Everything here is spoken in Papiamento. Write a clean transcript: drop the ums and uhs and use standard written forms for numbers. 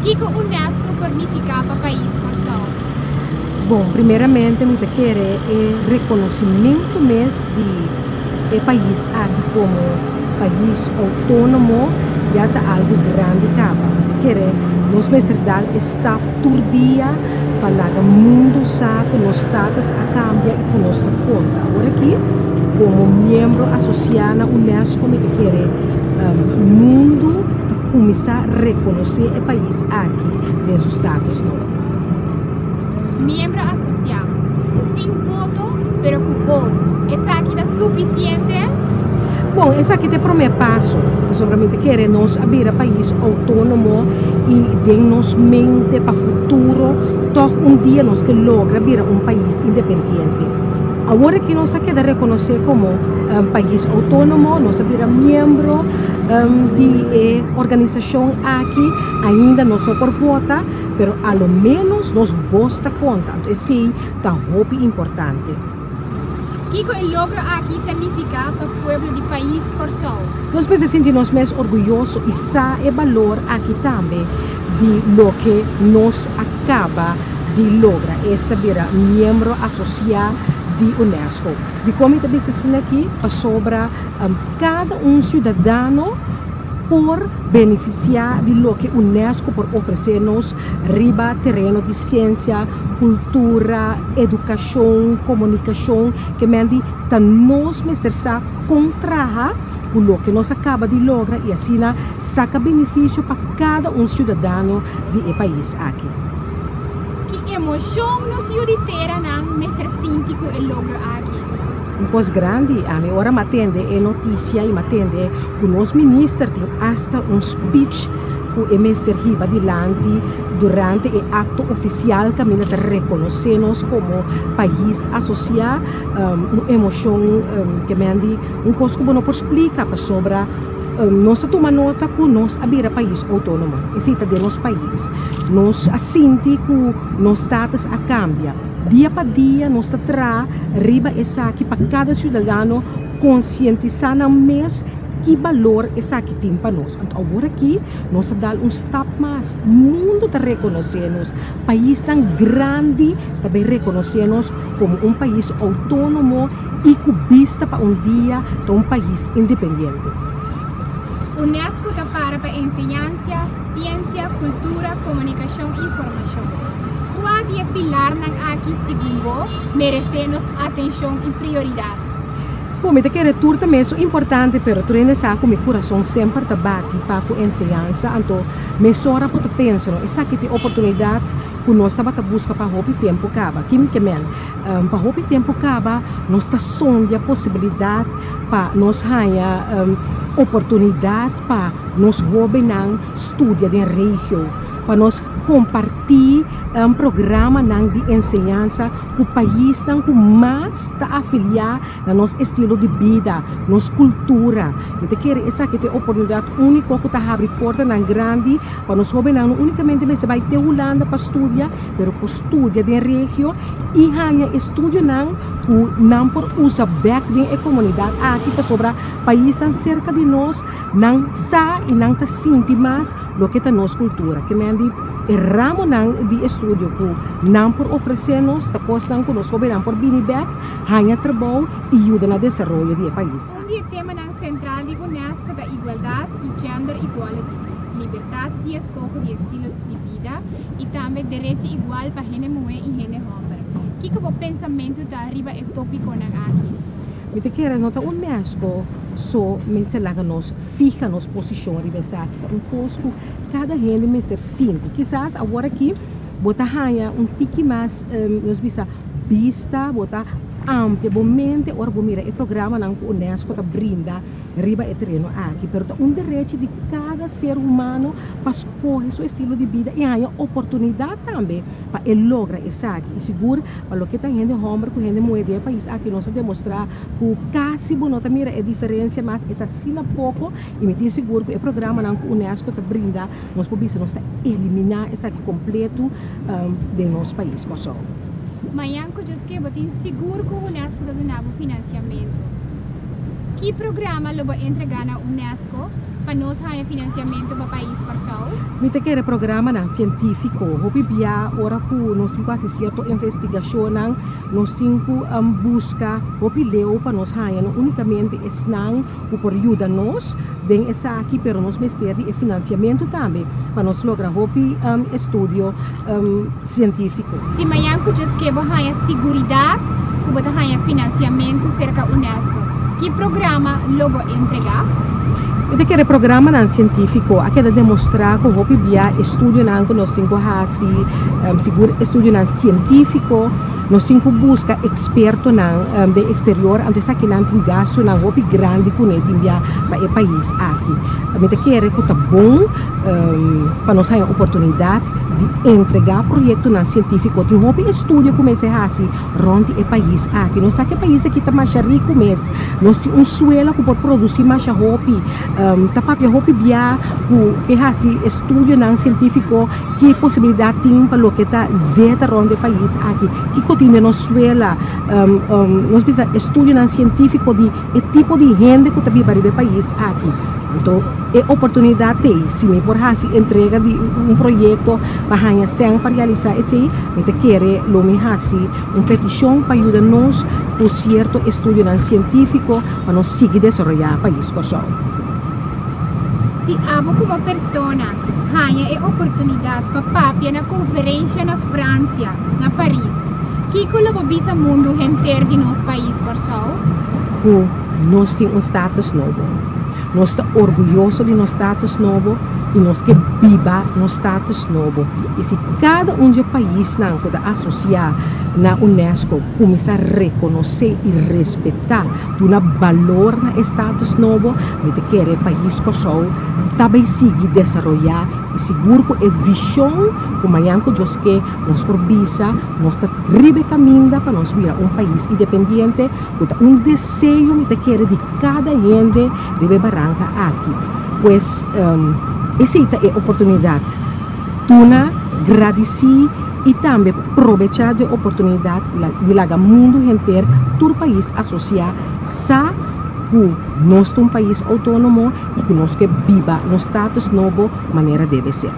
Kiko UNESCO por nifiká pa pais Kòrsou? Bon, primeramente mi ta kere e rekonosimentu mes di e pais aki komo pais outónomo ya ta algu grandi kaba. Mi ta kere nos mester dal e stap tur dia pa laga mundu sa ku nos status a kambia i ku nos ta konta. Awor aki komo miembro asosiá na UNESCO mi ta kere mundu ta kuminsá rekonosé e pais aki den su status nobo. Miembro asosiá, sin voto pero ku bos, esaki ta sufisiente? Bon, esaki ta e promé paso, pasobra mi ta kere nos a bira pais outónomo i den nos mente pa futuro tòg un dia nos ke logra bira un pais independiente. Awor aki nos a keda rekonosé komo pais outónomo, nos a bira miembro di e organisashon aki, ainda nos no por vota, pero a lo ménos nos bos ta konta, anto esei ta hopi importante. Kiko e logro aki ta nifiká pa pueblo di pais Kòrsou? Nos mester sinti nos mes orguyoso i sa e balor aki tambe di loke nos a kaba di logra, esta bira miembro asosiá di UNESCO. Dikon mi ta bisa asina aki? Pasobra kada un siudadano por benefisiá di loke UNESCO por ofresé nos riba tereno di siensia, kultura, edukashon, komunikashon, ke men di ta nos mester sa kon traha ku loke nos a kaba di logra i asina saka benefisio pa kada un siudadano di e pais aki. Ki emoshon nos yu di teranan mester sinti ku e logro aki? Un kos grandi, ami ora m'a tende e notisia i m'a tende ku nos minister tin asta un speech ku e mester hiba dilanti durante e akto ofisial kaminda ta rekonosé nos komo pais asosiá, un emoshon ke men di un kos ku bo no por splika pasobra nos a tuma nota ku nos a bira pais outónomo, esei ta den nos pais. Nos a sinti ku nos status a kambia. Dia pa dia nos ta traha riba esaki pa kada siudadano konsientisá nan mes ki balor esaki tin pa nos. Anto awor aki nos ta dal un stap mas. Mundu ta rekonosé nos. Paisnan grandi ta bin rekonosé nos komo un pais outónomo i ku bista pa un dia ta un pais independiente. Unesco ta para pa enseñansia, siensia, kultura, komunikashon i formashon. Kua di e pilarnan aki segun bo meresé nos atenshon i prioridat? Bo, mi ta kere tur ta mesun importante, pero tur hende sa ku mi kurason semper ta bati pa ku enseñansa, anto mesora bo ta pensa, no, esaki ta e oportunidat ku nos tabata buska pa hopi tempu kaba. Ki mi ke men? Pa hopi tempu kaba nos ta sondia posibilidat pa nos haña oportunidat pa nos hóbennan studia den regio, pa nos kompartí programanan di enseñansa ku paisnan ku mas ta afiliá na nos estilo di bida, nos kultura. Mi ta kere esaki ta e oportunidat úniko ku ta habri portanan grandi pa nos hóbennan no únikamente mester bai te Hulanda pa studia, pero por studia den regio i haña estudionan ku nan por usa bèk den e komunidat aki pasobra paisnan serka di nos nan sa i nan ta sinti mas loke ta nos kultura. Ke men di e ramonan di estudio ku nan por ofresé nos ta kosnan ku nos hóbennan por bini bèk, haña trabou i yuda na desaroyo di e pais. Un di e temanan sentral di UNESCO ta igualdat i gender equality, libertat di eskoho di estilo di bida i tambe derechi igual pa hende muhé i hende hòmber. Kiko bo pensamentu ta riba e tópikonan aki? Mi ta kere no ta UNESCO so mester laga nos fiha nos posishon riba esaki. Ta un kos ku kada hende mester sinti. Kisas awor aki bo ta haña un tiki mas, nos bisa, bista, bo ta amplia bo mente ora bo mira e programanan ku UNESCO ta brinda riba e tereno aki. Pero ta un derechi di kada ser humano pa skohe su estilo di bida i haña oportunidat tambe pa e logra esaki. I sigur pa loke ta hende hòmber ku hende muhé den e pais aki nos a demostrá ku kasi bo no ta mira e diferensia mas, e ta asina poko i mi tin sigur ku e programanan ku UNESCO ta brinda nos por bisa nos ta eliminá esaki kompleto den nos pais Kòrsou. Mañan ku djoske bo tin sigur ku UNESCO ta duna bo finansiamentu. Ki programa lo bo entregá na UNESCO? Pa nos haña finansiamentu pa pais Kòrsou? Mi ta kere programanan sientífiko. Hopi bia ora ku nos tin ku hasi sierto investigashonnan, nos tin ku buska hopi leu pa nos haña no únikamente esnan ku por yuda nos den esaki, pero nos mester di e finansiamentu tambe pa nos logra hopi estudio sientífiko. Si mañan ku djos ke bo haña siguridat ku bo ta haña finansiamentu serka unesco, ki programa lo bo entregá? Mi ta kere programanan sientífiko a keda demostrá ku hopi bia estudionan ku nos tin ku hasi, sigur estudionan sientífiko, nos tin ku buska ekspertonan den eksterior, anto esakinan tin gastunan hopi grandi kuné tin bia pa e pais aki. Mi ta kere ku ta bon pa nos haña oportunidat di entregá proyektonan sientífiko. Tin hopi estudio ku mester hasi rònt di e pais aki. Nos sa ku e pais aki ta masha riku mes. Nos tin un suela ku por produsí masha hopi. Ta papia hopi bia ku ke hasi estudionan sientífiko ki posibilidat tin pa loke ta zeta rònt di e pais aki. Kiko tin den nos suela? Nos bisa estudionan sientífiko di e tipo di hende ku ta biba riba e pais aki. Anto e oportunidat ei, si mi por hasi entrega di un proyekto pa haña sèn pa realisá esei, mi ta kere lo mi hasi un petishon pa yuda nos ku sierto estudionan sientífiko pa nos sigui desaroyá pais Kòrsou. Si abo komo persona haña e oportunidat pa papia na konferensha na Fransia, na Paris, kiko lo bo bisa mundu henter di nos pais Kòrsou? Ku nos tin un status nobo. Nos ta orguyoso di nos status nobo i nos ke biba nos status nobo. I si kada un dje paisnan ku ta asosiá na unesco kuminsá rekonosé i respetá, duna balor na e status nobo, mi ta kere pais Kòrsou ta bai sigui desaroyá i sigur ku e vishon ku mañan ku Dios ke nos por bisa nos ta riba e kaminda pa nos bira un pais independiente ku ta un deseo mi ta kere di kada hende riba e baranka aki. Pues esei ta e oportunidat. Duna, gradisí i tambe probechá di e oportunidat di laga mundu henter, tur pais asosiá, sa ku nos ta un pais outónomo i ku nos ke biba nos status nobo manera debe ser.